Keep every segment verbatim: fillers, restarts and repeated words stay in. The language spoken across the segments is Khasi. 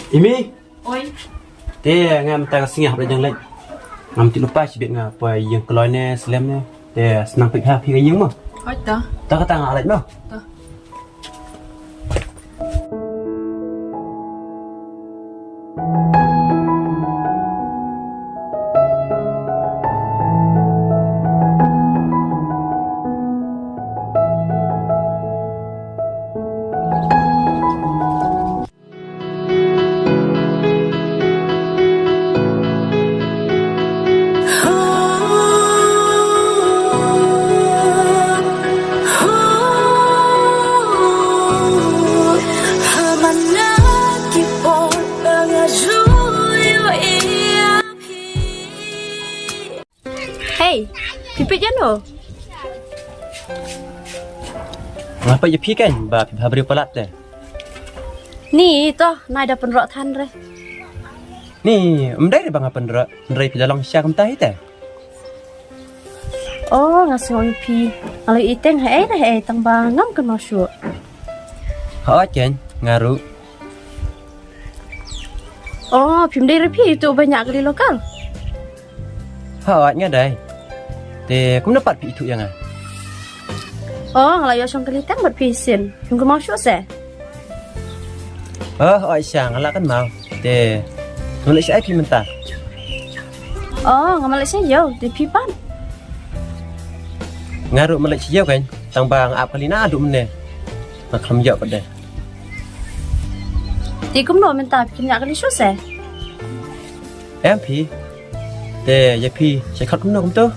Imi. Oi. Te nga mynta ka sngi hap leit jngai leit. Ngam tip lypa shibit nga poi ïing kloi ne slem ne. Te sdang peit ha phi ka ïing mo. Oi to. To kata nga leit mo. To. Hei, phi peit ïano? Nga peit ïa phi kan ba phi bha briew palat te. Ni to, nai da pynroh than re. Ni, ym dei re ba nga pynroh, hynrei phi da long sha kumta hi te. Oh, nga sngew ïa phi. Nga la ïohi teng ha ei re ei tang ba ngam kynmaw shuh. Hooid kan, nga ruh. Oh, phim dei re phi uto ba ñiah kali local. Hooid nga dei. Te kumno pat phi ithuh ïa nga? Oh, nga la ïoh shong kali tang bad phi shisien. Phim kynmaw shuh se? Oh, hooid sha nga la kynmaw. Te nga leit shaei phi mynta? Oh, nga ma leit sha ïew, te phi pat? Nga ruh ma leit sha ïew kan, tang ba nga ap kali naduh mynne. Nga khlem ïoh pat de. Te kumno mynta phi kynñiah kali shuh se? Em phi. Te ïa phi sa khot kumno kumto?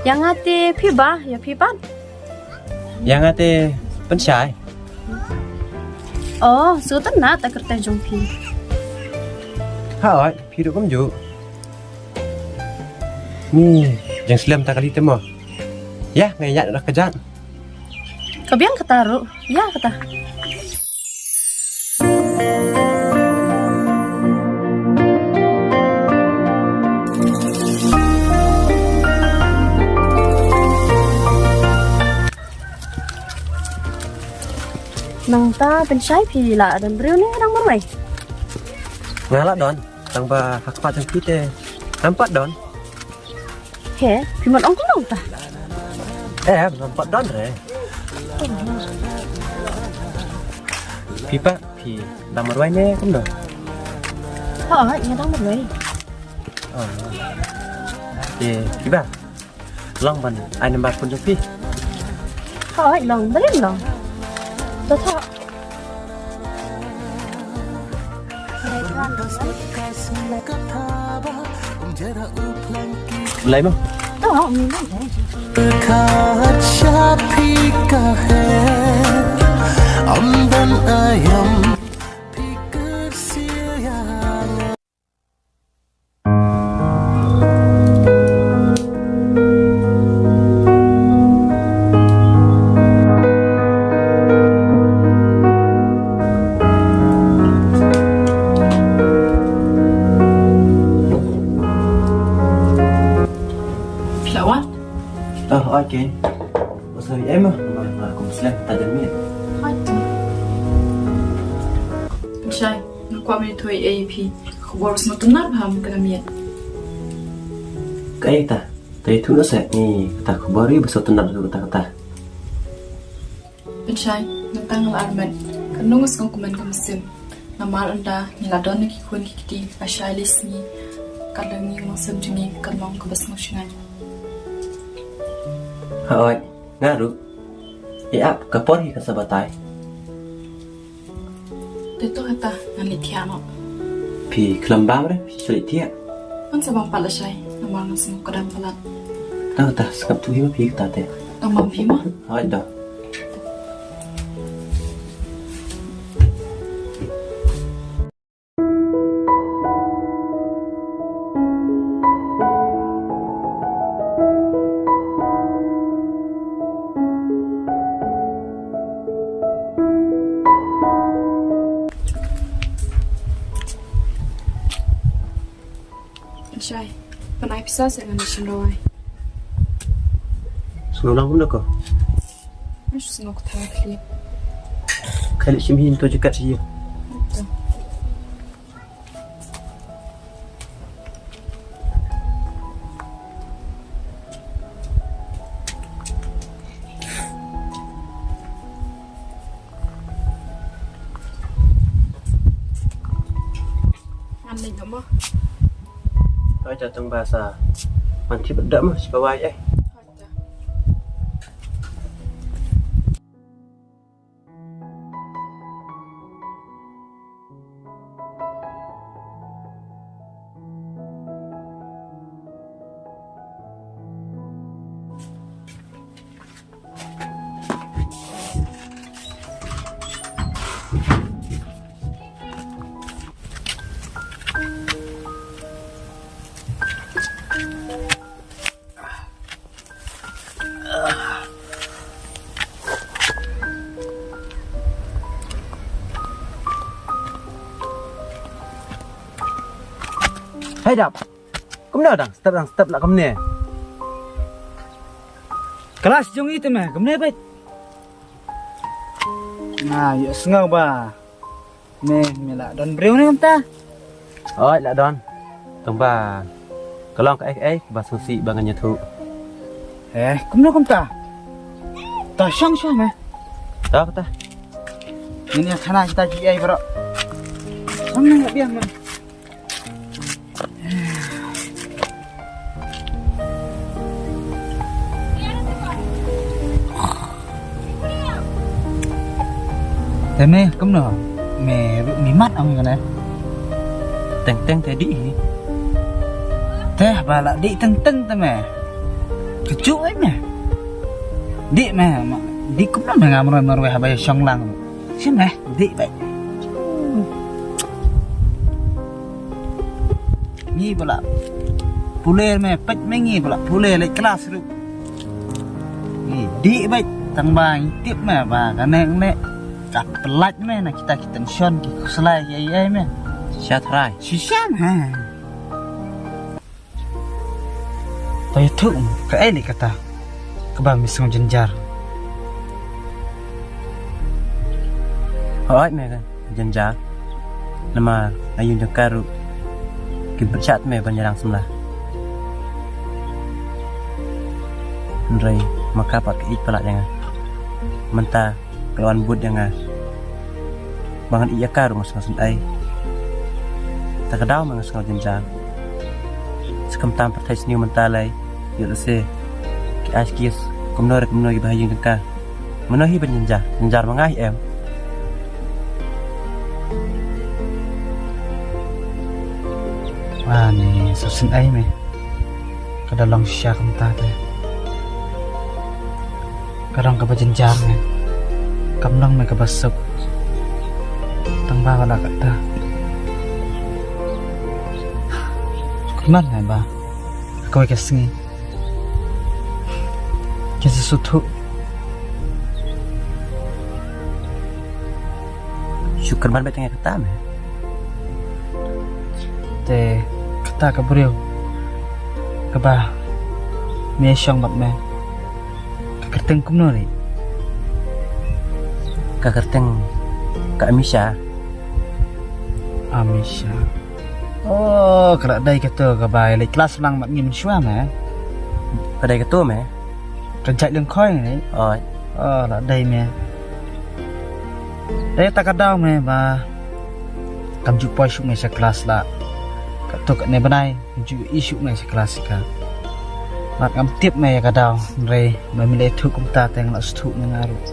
Ïa nga te phi ba, ïa phi pat? Ïa nga te Pynshai. Oh, sngewtynnat ta kyrteng jong phi. Hooid, phi ruh kumjuh. Ni, jingslem ta kali te mo. Ïa, nga ïaid noh ka jait. Ka biang kata ruh. Ïa kata. Nangta Pynshai phi la don briew ne dang marwei? Nga la don, tang ba ha khmat jong phi te ngam pat don. He, phi mon ong kumno ta? Eh, ngam pat don re. Phi pat, phi dang marwei ne kumno? Hooid, nga dang marwei. Oh. Te phi ba long ban ai number phone jong phi? Hooid, long, balei long. To tho. Lai mo. To, mi lai. Phi la wan? Oh, okay. Wan sa ïa em ma, ma, ma kum slem ta jan miet. Hai tu. Pynshai, nga kwah ban ïathuh ïa phi. Ka khubor sngewtynnat bha mynta ka miet. Kaei kata? Te ïathuh noh seh, ni kata khubor ri ba sngewtynnat ruh kata kata. Pynshai, mynta nga la armet. Kano nga sngewkmen ka mynsiem. Namar ynda ngi la don ki khun ki kti lashai lai sngi, ka lyngngoh ka mynsiem jong ngi kan long kaba sngewshngaiñ. Hooid, nga ruh. Ïa ap ka por hi kan sa batai. Te to kata ngan leit thiah noh. Phi khlem bam re, phi shu leit thiah. Ngan sa bam pat lashai, namar nga sngew ka dang palat. To kata, sngap tu hi ma phi kata te. Tang bam phi mo? Hooid to. Pynshai, pynai pisa seh ngan shim dawai. Sngewlang kumno ko? Nga shu sngew kata khlieh. Kali shim hin to jakat shi. Hoi ta tang ba sa. Man tip da ma shi ka wai eh. Hei dap. Kumno dang step dang step la kumne. Kelas jong i te me kumne bait. Nga ïohsngew ba me, me la don briew ne kumta? Oi, la don. Tang ba ka long kaei kaei ba sngewsih ba ngan ïathuh. Eh, kumno kumta? Ta shong shong me. Ta kata. Ngin ïa khana kita kiei baroh. Shong ne biang me. Te me kumno? Me ruh mi mat ong kane. Teng teng te dih hi. Te ba la dih teng teng te me. Kejuk ai me. Dih me, ma dih kumno me ngam roi marwei haba ïa shong lang. Shem eh, dih bait. Ngi ba la pule me, peit me ngi ba la pule leit klas ruh. Ngi dih bait tang ba ngi tip me ba kane ne ka pynlait me na kita ki tension ki khuslai ïa ïa me. Sha trai. Shisha me. To ïathuh kaei lei kata kaba me sngew jynjar. Hooid me ka jynjar. Namar ha ïing jong ka ruh kim pyrshah me ban ïarang samla. Hynrei ma ka pat ka ïeit palat ïa nga. Mynta ka la wan bud ïa nga. Ba ngan ïa ka ruh nga sngew sngewsih. Ta ka daw ma nga sngew jynjar. Sa khamtam pyrthei sniew mynta lei. Ïoh lehse ki ais kies kumno re kumno ki ba ha ïing jong ka. Mano hi ban jynjar, jynjar ma nga hi em. Ani sa sngewsih me. Ka da long shisha kumta te. Ka long kaba jynjar me. Kam long me kaba suk. Tang ba wala kata. Kynmaw me ba kawei ka sngi kin sa sngewthuh. Shu kyrmen beit tang ïa kata me. Te kata ka briew kaba me shong bad me, ka kyrteng kumno re? Ka kyrteng ka Amisha. Amisha. Oh, ka la dei kato kaba ïaleit klas lang bad ngi mynshuwa me. Ka dei kato me. Ka jait lyngkhoi ne? Oi. Oh, la dei me. Dei ta ka daw me ba kam ju poi shuh me sha klas la. Kato kane bnai kam ju ïohi shuh me sha klas ka. Bad ngam tip me ïa ka daw, hynrei ba me la ïathuh kumta te nga la sngewthuh me nga ruh.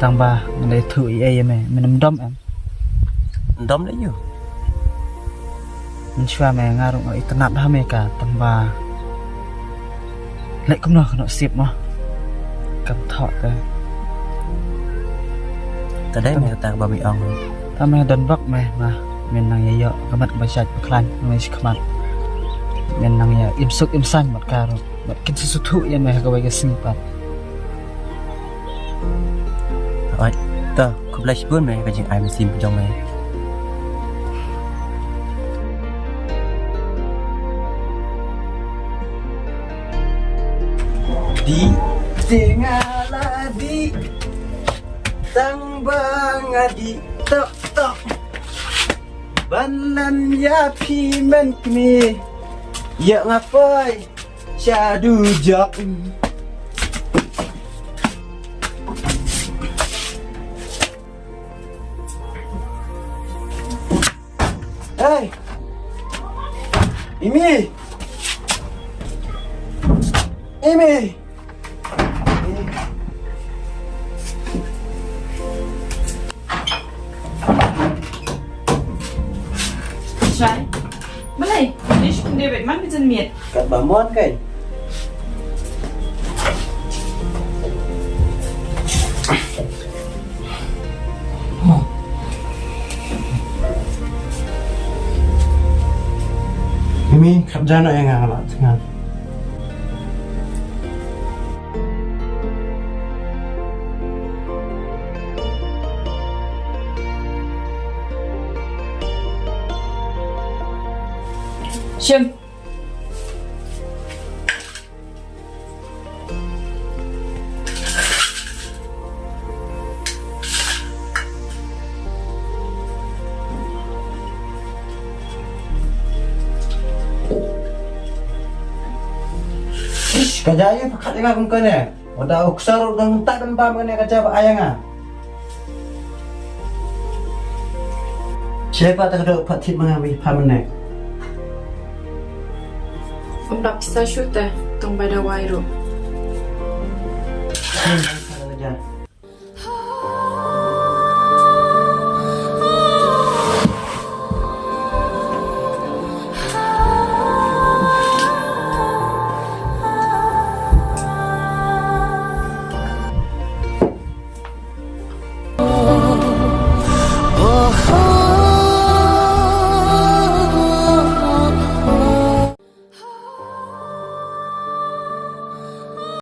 Tang ba nga la ïathuh ei ei ïa me, men ym dom em? Ym dom leh ïa u. Mynshuwa me nga ruh nga la itynnad ha me ka, tang ba leh kumno ka nusip mo. Kam thoh te. Ka dei me kata kaba me ong. Tang me don bok me ba men nang ïa ïoh ka met ba shait ba khlaiñ na me shi khmat. Men nang ïa im suk im saiñ bad ka ruh. Bad kin sa sngewthuh ïa me ha kawei ka sngi pat. Oi, to, khublei shibun me ka jingai mynsiem jong me. Dih te nga la dih, tang ba nga dih tok tok. Ban len ïa phi men kmie, ïa nga poi sha dujok. Hey! Imi! Imi! Shai. Balei? Ni shu khyndiat beit man ka janmiet. Katba mon kai. Imi, khap ja noh ïa nga, nga la thngan. Shim. Ish, ka jia ïa pha khat ïa nga kum kane. Wat da u ksar u dang tak ban bam kane ka jia ba ai ïa nga. Sha pat ta ka dok pat thit ma nga wi pha mynne. Ym da pisa shuh te, tang ba da wai ruh.